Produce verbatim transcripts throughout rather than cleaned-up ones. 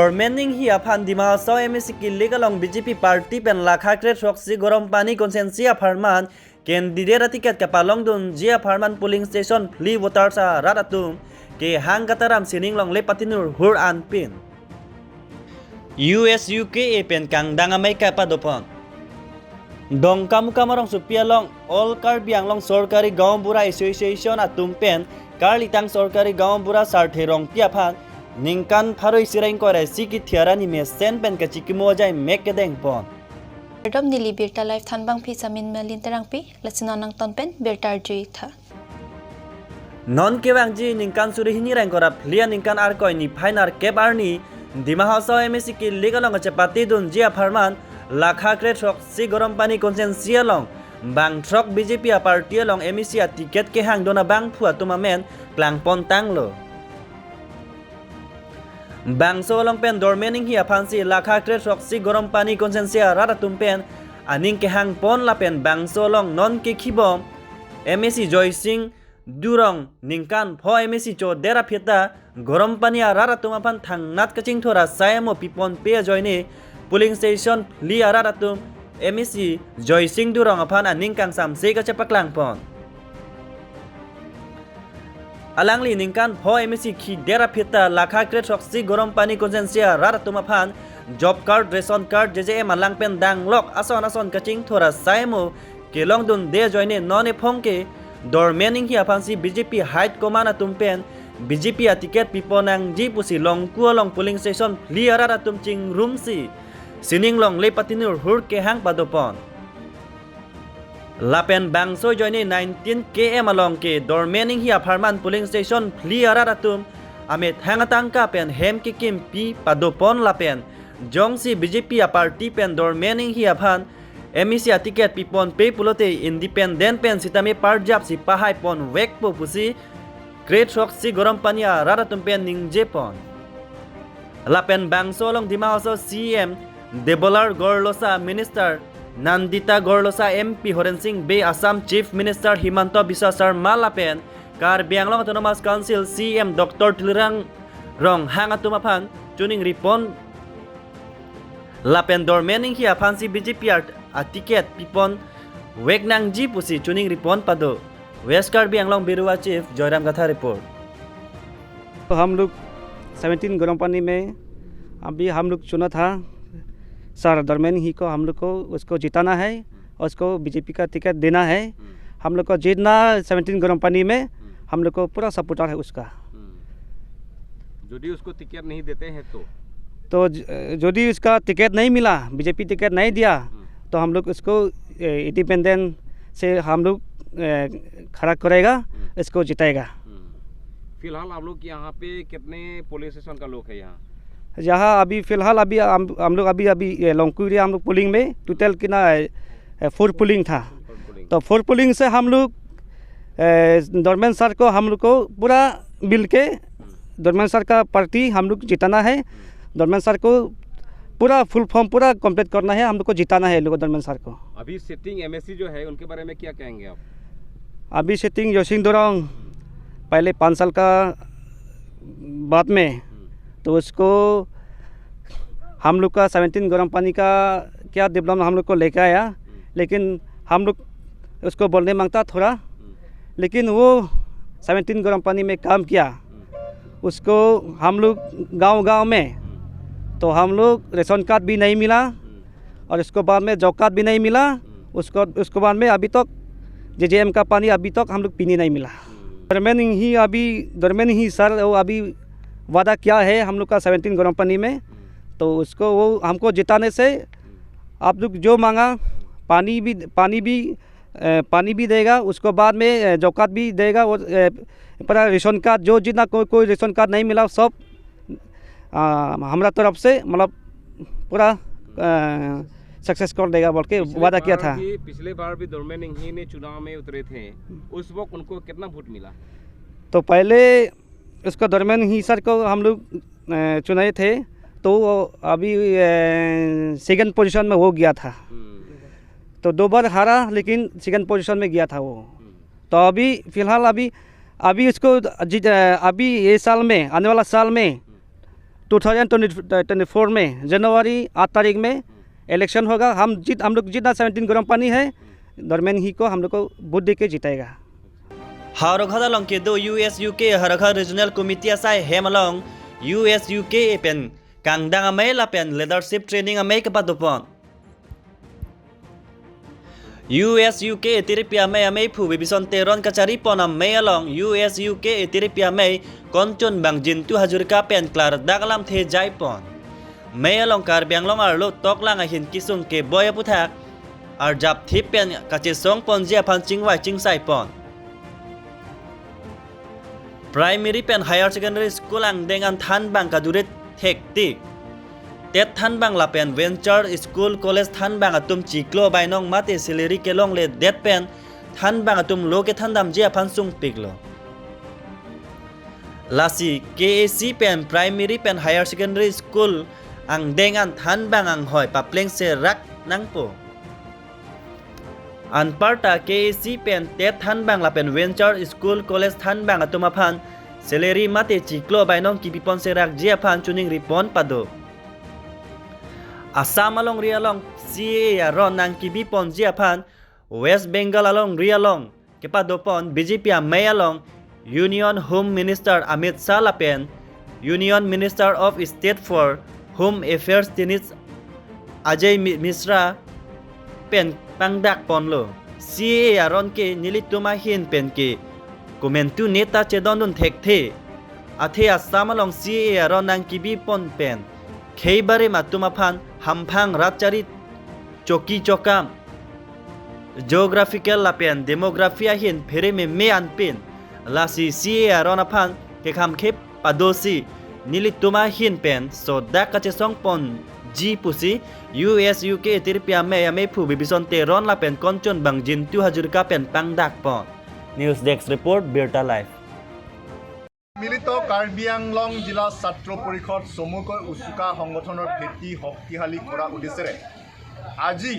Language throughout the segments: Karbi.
Dormen Enghi aphan Dima Hasao M A C kilik along B J P party pen lakha kre throksi Garampani constituency apharman candidate aticket kapalongdunji apharman polling station phli voters arat atum kehang kataram sining longle patinur hur anpin U S U K A pen kangdang amei kapadopon. Dongkamukam arongsopi along All Karbi Anglong Sorkari Gaon Bura Association atum pen Karlitang Sorkari Gaon Bura Sarthe Rongpi aphan ningkan pharo isi ra ingkoi ra isi kethe arni mesen pen kachikimo ajai mek kedengpon. Kardom, neli Birta Live thanbangpi Samin Malin Terangpi, lasi non nangton pen birta arjutha. Non kevangji ningkan suri hini ra ingkoi ra phli aningkan Arkoi niphai nerkep arni Dima Hasao M A C kilik along kachepatedunji apharman lakha kre throksi Garampani constituency along bang throk B J P aparty along M A C aticket kehangdun abangphu atum amen klangpon tanglo. Bangso along pen Dormen Enghi aphansi lakha kre throksi Garampani constituency arat atum pen aning kehangpon lapen bangso along non kekhibom M A C Joysing Durong ningkan pho M A C chodet aphi ta Garampani arat atum aphan thangnat kachingthur asai amo piponpe ajoine polling station phli arat atum M A C Joysing Durong aphan aning kangsamse kachepaklangpon. Alangli ningkan pho M A C khidet aphi ta lakha kre throksi Garampani constituency arat atum aphan job card, ration card, J J M alang pen danglok ason ason kachingthur asai amo kelongdunde ajoine non ephong ke Dormen Enghi aphansi B J P high command atum pen B J P aticket piponangji pusi Longku along polling station phli arat atum chingrumsi sining longle patinur hur kehang padopon. Lapen bangso ajoine nineteen K M along ke Dormen Enghi apharman polling station phli arat atum amethang atangka pen hem kekimpi padopon lapen jongsi B J P aparty pen Dormen Enghi aphan M A C aticket piponpe pulote independent pen sitame parjapsi pahaiponvekpo pusi kre throksi Garampani arat atum pen ningjepon. Lapen bangso along Dima Hasao C E M Debolal Gorlosa, Minister Nandita Gorlosa, M P Horensing Bey, Assam Chief Minister Himanta Biswa Sarma lapen Karbi Anglong Autonomous Council C E M Doctor Tuliram Ronghang atum aphan chuning ripon lapen Dormen Enghi aphansi B J P art aticket piponvek nangji pusi chuning ripon pado. West Karbi Anglong Bureau Chief Joyram Kathar report. तो हम लोग सेवनटीन गरम पानी में अभी हम लोग चुना था सर धर्मेन ही को, हम लोग को उसको जिताना है, उसको बीजेपी का टिकट देना है। हम लोग को जीतना सेवनटीन गरम पानी में, हम लोग को पूरा सपोर्टर है उसका। যদি उसको टिकट नहीं देते हैं तो तो ज- यदि उसका टिकट नहीं मिला, बीजेपी टिकट नहीं दिया, तो हम लोग उसको इंडिपेंडेंट से हम लोग ए, खड़ा करेगा, इसको जिताएगा। फिलहाल आप लोग यहाँ पे कितने पोलिंग स्टेशन का लोग है यहाँ यहाँ अभी फिलहाल अभी हम, हम लोग अभी अभी ये लोंगकु एरिया हम लोग पोलिंग में टोटल कितना है, ए, फोर पोलिंग था। तो फोर पोलिंग से हम लोग ए, धर्मेंद्र सर को हम लोग को पूरा मिल के धर्मेंद्र सर का पार्टी हम लोग जिताना है। धर्मेंद्र सर को पूरा फुल फॉर्म पूरा कंप्लीट करना है, हम लोग को जिताना है लोग धर्मेंद्र सर को। अभी सिटिंग एमएसी जो है उनके बारे में क्या कहेंगे आप? अभी सिटिंग जोसिंग दोरंग पहले पाँच साल का बाद में, तो उसको हम लोग का सेवनटीन गर्म पानी का क्या डेवलपमेंट हम लोग को लेके आया, लेकिन हम लोग उसको बोलने मांगता थोड़ा, लेकिन वो सेवनटीन गर्म पानी में काम किया। उसको हम लोग गांव गांव में, तो हम लोग रेशन कार्ड भी नहीं मिला, और उसको बाद में जॉब कार्ड भी नहीं मिला। उसको उसको बाद में अभी तक जेजेएम का पानी अभी तक हम लोग पीने नहीं मिला। दरमियान ही अभी दरमियान ही सर वो अभी वादा किया है हम लोग का सेवनटीन गर्म पानी में, तो उसको वो हमको जिताने से आप लोग जो मांगा पानी भी पानी भी ए, पानी भी देगा, उसको बाद में ए, जॉब कार्ड भी देगा और ए, पूरा रेशन कार्ड जो जितना कोई कोई रेशन कार्ड नहीं मिला सब आ, हमारा तरफ से मतलब पूरा सक्सेस कर देगा बोल के पिछले वादा किया बार था। भी, पिछले बार भी दरमियान ही ने चुनाव में उतरे थे, उस वक्त उनको कितना वोट मिला? तो पहले उसको दरमियान ही सर को हम लोग अ, चुनाए थे, तो वो अभी सेकंड पोजीशन में हो गया था। हम्म, तो दो बार हारा, लेकिन सेकंड पोजीशन में गया था वो। तो अभी फिलहाल अभी अभी उसको जित अ, अभी ये साल में, आने वाला साल में टू थाउजेंड ट्वेंटी फ़ोर में जनवरी आठ तारीख में इलेक्शन होगा। हम जीत हम लोग जीतना सेवनटीन गर्म पानी है। दरमियान ही को हम लोग को वोट दे के जिताएगा। Howraghat along kedo U S U K Howraghat Regional Committee asai hem along U S U K pen kangdang amei lapen leadership training amei kepadopon. U S U K Tirpi amei ameiphu Bibison Teron kacharipon amei along U S U K Tirpi amei Konchonbang Jintu Hazarika pen klardak alamthe jaipon. Mei along Karbi Anglong arlo toklang ahin kesung keboi aputhak arjapthip pen kachesongponji aphan chingvai chingsaipon. Primary pen Higher Secondary School angdeng an thanbang kadure thektik. TET thanbang lapen Venture School College thanbang atum chiklo bainong mate salary kelongledet pen thanbang atum lo kethandamji aphan sungpiklo. Lasi K A C pen Primary pen Higher Secondary School angdeng an thanbang anghoi paplengserak nangpo. Anparta K A C pen TET thanbang lapen Venture School College thanbang atum aphan salary mate chiklo bainong kepiponserakji aphan chuning ripon pado. Assam alongri along C A A aron nangkebiponji aphan West Bengal alongri along kepadopon B J P amei along Union Home Minister Amit Shah lapen Union Minister of State for Home Affairs Tenish Ajay Mi- Mishra pen pangdakponlo. C A A aron ke nelitum ahin pen ke komantu neta chedondun thekthe. Athe Assam along C A A aron nangkebipon pen khei barim atum aphan hamphang rat chari choki chokam geographical lapen demography ahin phere meme anpin lasi C A A aron aphan kekhamkhep padosi nelitum ahin pen sodak kachesongponji pusi U S U K Tirpi amei ameiphu Bibison Teron lapen Konchonbang Jintu Hazarika pen pangdakpon. News Desk Report, Birta Live. মিলিত কাৰ্বি আংলং জিলা ছাত্ৰ পৰিষদ চমুকৈ উচুকা সংগঠনৰ ভেটি শক্তিশালী কৰাৰ উদ্দেশ্যৰে আজি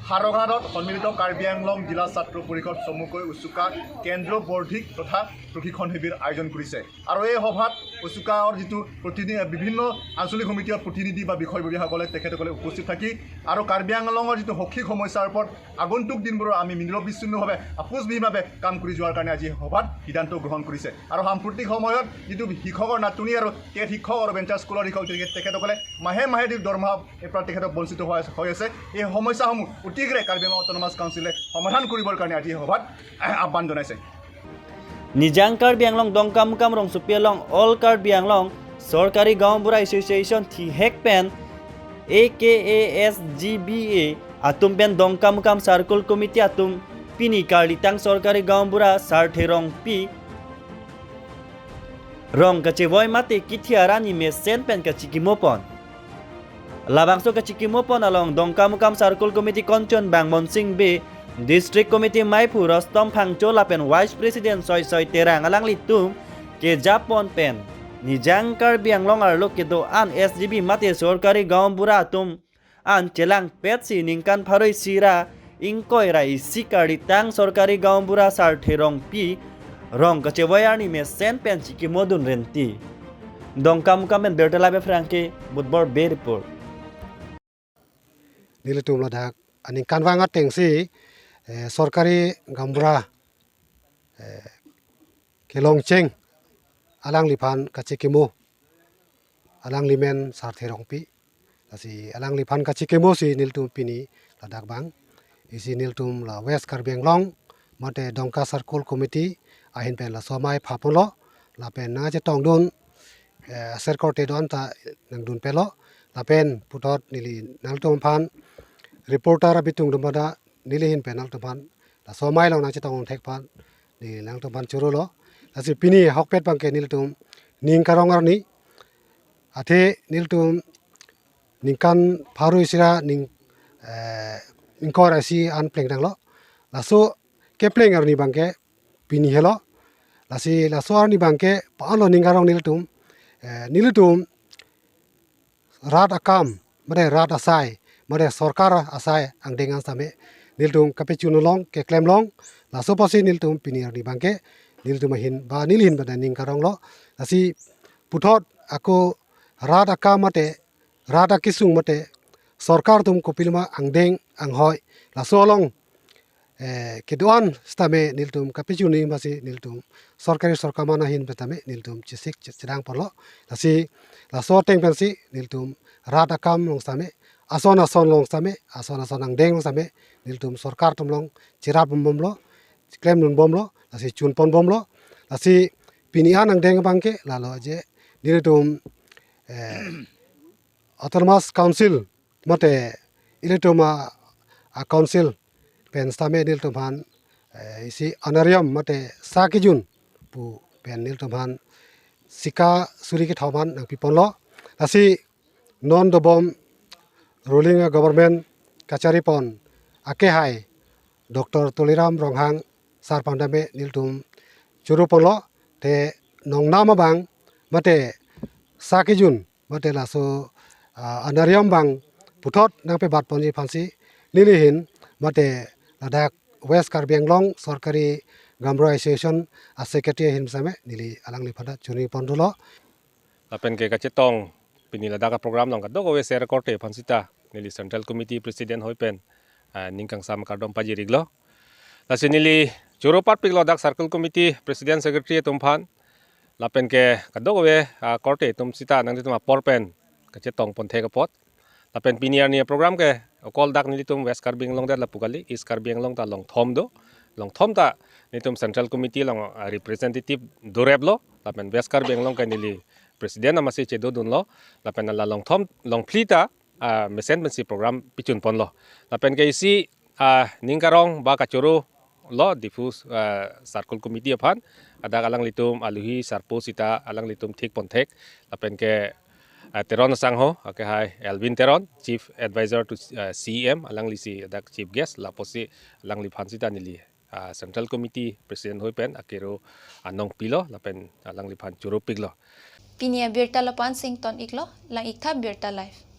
হাৰঘাটত সন্মিলিত কাৰ্বি আংলং জিলা ছাত্ৰ পৰিষদ চমুকৈ উচুকা কেন্দ্ৰ বৰ্ধিক তথা প্ৰশিক্ষণ শিবিৰ আয়োজন কৰিছে। আৰু এই সভাত উচুকাৰ যিটো প্ৰতিনিধি, বিভিন্ন আঞ্চলিক সমিতিৰ প্ৰতিনিধি বা বিষয়ববীয়াসকলে তেখেতসকলে উপস্থিত থাকি আৰু কাৰ্বি আংলঙৰ যিটো শৈক্ষিক সমস্যাৰ ওপৰত আগন্তুক দিনবোৰৰ আমি নিৰবিচ্ছিন্নভাৱে আপোচবিহীনভাৱে কাম কৰি যোৱাৰ কাৰণে আজি সভাত সিদ্ধান্ত গ্ৰহণ কৰিছে। আৰু সাম্প্ৰতিক সময়ত যিটো শিক্ষকৰ নাটনি আৰু টেট শিক্ষক আৰু ভেঞ্চাৰ স্কুলৰ শিক্ষক তেখেত- তেখেতসকলে মাহে মাহে যিটো দৰমহা এই পৰা তেখেতক বঞ্চিত হোৱা হৈ আছে, এই সমস্যাসমূহ অতিশীঘ্ৰে কাৰ্বি আংলং অট'নমাছ কাউন্সিলে সমাধান কৰিবৰ কাৰণে আজি সভাত আহ্বান জনাইছে। Nijang Karbi Anglong Dongkamukam rongsopi along All Karbi Anglong Sorkari Gaonbura Association thihek pen A K A S G B A atum pen Dongkamukam Circle Committee atum pini Karlitang Sorkari Gaonbura Sarthe Rongpi rong kachevoi mate kithi arni mesen pen kachikimopon. Labangso kachikimopon along Dongkamukam Circle Committee Konchonbang Monsing Bey, District Committee meiphu Rostom Phangcho lapen Vice President Soisoi Terang alanglitum kejapon pen Nijang Karbi Anglong arlo kedo-an S G B mate Sorkari Gaonbura atum an chelangpetsi ningkan pharo isi ra ingkoi ra isi Karlitang Sorkari Gaonbura Sarthe Rongpi rong kachevoi arni mesen pen chikimodun renti. Dongkamukam pen Birta Live aphrang ke Budbor Bey report. Nelitum ladak aningkanvang atengsi, eh, Sorkari Gaonbura, eh, kelongcheng alangliphan kachikimo, alangli men Sarthe Rongpi. Lasi alangliphan kachikimosi nelitum pini ladak vang. Isi nelitum la West Karbi Anglong mate Dongka Circle Committee ahin pen laso amei phaponlo lapen nangchetongdun, eh, aser korte do-an ta nangdunpelo lapen puthot neli nangtumphan reporter abitung dumbada neli ahin pen nangtumphan laso amei along nangchetong thekphan neli nangtumphan chorolo. Lasi pini ahokpet abangke nelitum ning karong arni athe nelitum ningkan pharo isi ra ning, eh, ingkoi ra isi an plengdanglo. Laso kepleng arni abangke pini helo. Lasi laso arni abangke pa-anlo ning karong nelitum, eh, nelitum rat akam mate rat asai mate sorkar asai angdeng an same nelitum kapachunlong keklemlong. Laso apotsi nelitum pini arni abangke nelitum ahin ba neli ahin ba ning karonglo. Lasi puthot ako rat akam mate, rat akesung mate, sorkar atum kopiloma angdeng anghoi, laso along eh, kedo-an sitame nelitum kapachini masi nelitum sorkari sorkar aman ahin pen sitame nelitum chesik che-, chedang ponlo. Lasi laso ateng pensi nelitum rat akam along sitame, ason ason along sitame, ason ason angdeng along sitame nelitum sorkar atum along cherap bom bomlo, klem dun bomlo, lasi chun pon bomlo. Lasi pini an angdeng abangke lalo je nelitum, eh, Autonomous Council mate ilitum a, a council pen sitame nelitum aphan, eh, isi honorarium mate sa kejun pu pen nelitum aphan sika suri kethom an nangpi ponlo. Lasi non dobom ruling government kachari pon akehai Doctor Tuliram Ronghang sar aphan tame nelitum choro ponlo, te nongnam abang mate sa kejun mate laso, ah, honorarium abang puthot nangpebat ponji aphansi neli ahin mate ladak West Karbi Anglong Sorkari Gaonbura Association a secretary ahin sitame neli alangliphan ta choro pon dolo. Lapen ke kachetong pini ladak a program along kadokave ser korte aphan sita neli Central Committee President ahoi pen, ah, ning kangsam kardom pajir-iklo. Lasi neli choro parpiklo dak Circle Committee President Secretary atum aphan. Lapen ke kadokave, ah, korte atum sita nanglitum apor pen kachetong ponthek apot. Lapen pini arni a program ke okol dak nelitum West Karbi Anglong det lapu kali, East Karbi Anglong ta longthom do. Longthom ta nelitum Central Committee along, ah, representative doreplo. Lapen West Karbi Anglong ke neli President amatsi chedo dunlo. Lapen la longthom, longphli ta, ah, mesen pensi program pichun ponlo. Lapen ke isi, ah, ning karong ba kachoro lo Diphu, ah, Circle Committee aphan, hadak alanglitum alohi sarpo sita alanglitum thik ponthek. Lapen ke, ah, Teron asangho, akehai Elwin Teron, Chief Advisor to, ah, C E M, alanglisi hadak Chief Guest, lapusi alangliphan sita neli, ah, Central Committee President ahoi pen akero anong pilo, lapen alangliphan choro piklo. Pini abirta lapu-an si ington-iklo, lang-iktha Birta Live.